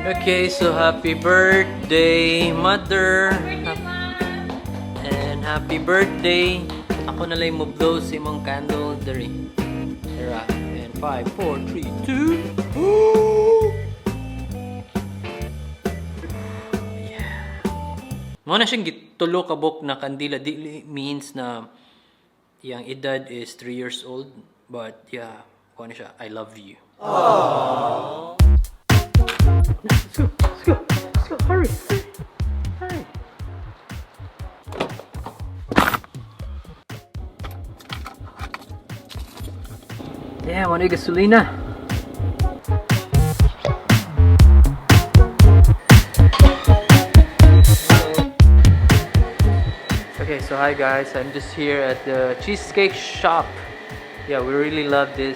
Okay, so happy birthday, Mother. And happy birthday. Ako na lang mo blow sa imong candle diri. Tara. And 5, 4, 3, 2. Yeah. Mao na siyang gitulo ka buok na kandila, dili means na iyang edad is 3 years old, but yeah, kuha na siya, "I love you." Aww. Let's go, let's go, let's go, hurry, hurry, hurry. Yeah, mo na gasolina. Okay, so hi guys, I'm just here at the cheesecake shop. Yeah, we really love the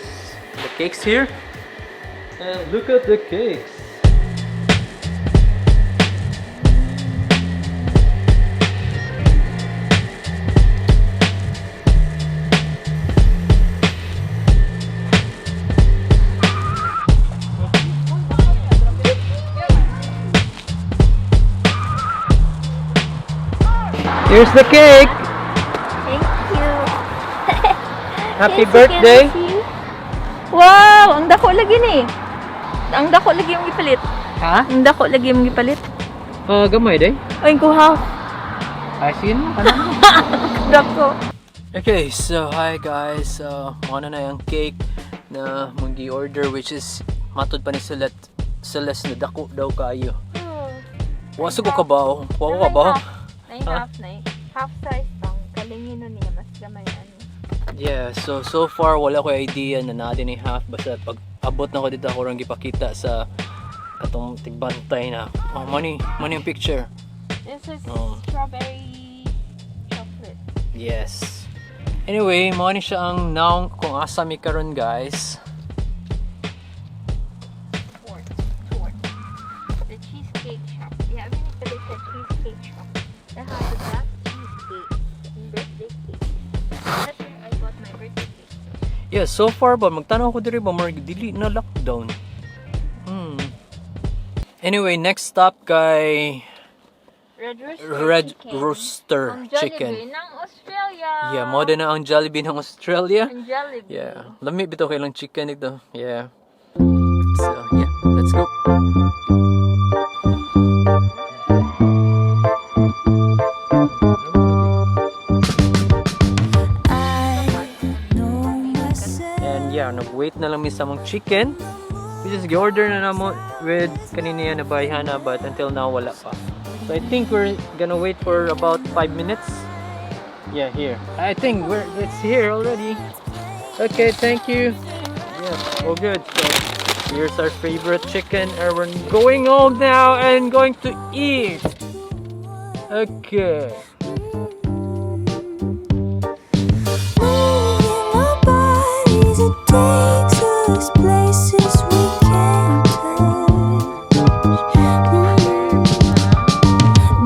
cakes here. And look at the cakes. Here's the cake. Thank you. Happy Thank you, birthday. Kenzie. Wow, ang dako lagi ni. Ang dako lagi yung gipalit. Ha? Ang dako lagi yung gipalit. Oh, gamay day. Ay, ko half. Ay, sige na. Dako. Okay, so hi guys. So, mao na na yung cake na mong order, which is matod pa ni Celeste, Celeste na dako daw kayo. Wa ko kabaw. Wa ko kabaw. Nine half, nine. Half size pang kalingin niya mas gamay ano. Yeah, so far wala ko idea na naa ni half, basta pag abot na ko dito, ako rang gipakita sa katong tigbantay na, "Oh, money, money yung picture." This is Oh. strawberry chocolate. Yes. Anyway, mao ni siya ang naong kung asa mi karon, guys. Tort. Tort. The cheesecake shop. Yeah, I'm gonna put the cheesecake shop. That has the best cheesecake and birthday cake. That's where I bought my birthday cake. Yeah, so far ba magtanaw ko diri ba, murag dili na lockdown. Anyway, next stop kay Red Rooster Red Chicken. Rooster Ang Chicken. Jollibee ng Australia. Yeah, mao na ang Jollibee ng Australia. Ang Jollibee. Yeah, lami bitaw kay lang chicken dito. Yeah. So, yeah, let's go. And yeah, nag-wait na lang mi sa among chicken. We just order na namo with kanina na bayhana, but until now wala pa. So I think we're gonna wait for about 5 minutes. Yeah, here. I think we're it's here already. Okay, thank you. Yeah, all good. So here's our favorite chicken, and we're going home now and going to eat. Okay. Moving our bodies, it takes us places we can't touch.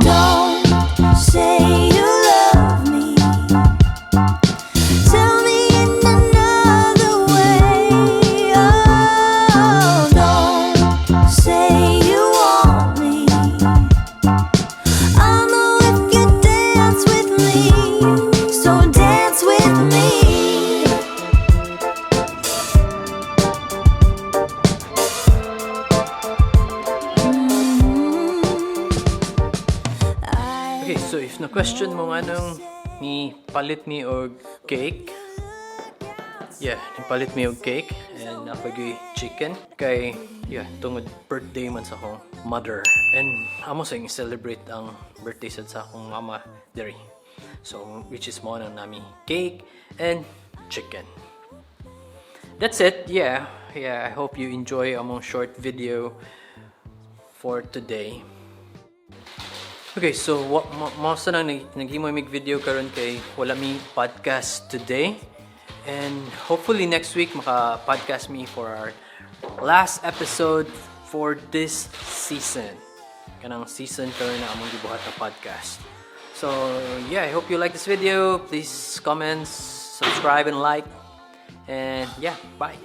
Don't say you love me. Tell me in another way. Oh, don't say you want me. I'll know if you dance with me. So dance with me. Okay, so if na question mo nganong ni palit mi og cake, yeah, ni palit mi og cake and napagay chicken kay, yeah, tungod birthday man sa akong mother and amo sa celebrate ang birthday sad sa akong mama diri. So which is mao na nami cake and chicken. That's it. Yeah, I hope you enjoy among short video for today. Okay, so wa mao sa nang naghimo mig video karon kay wala mi podcast today. And hopefully next week maka podcast me for our last episode for this season. Kanang season karon na among gibuhat na podcast. So, yeah, I hope you like this video. Please comment, subscribe and like. And yeah, bye.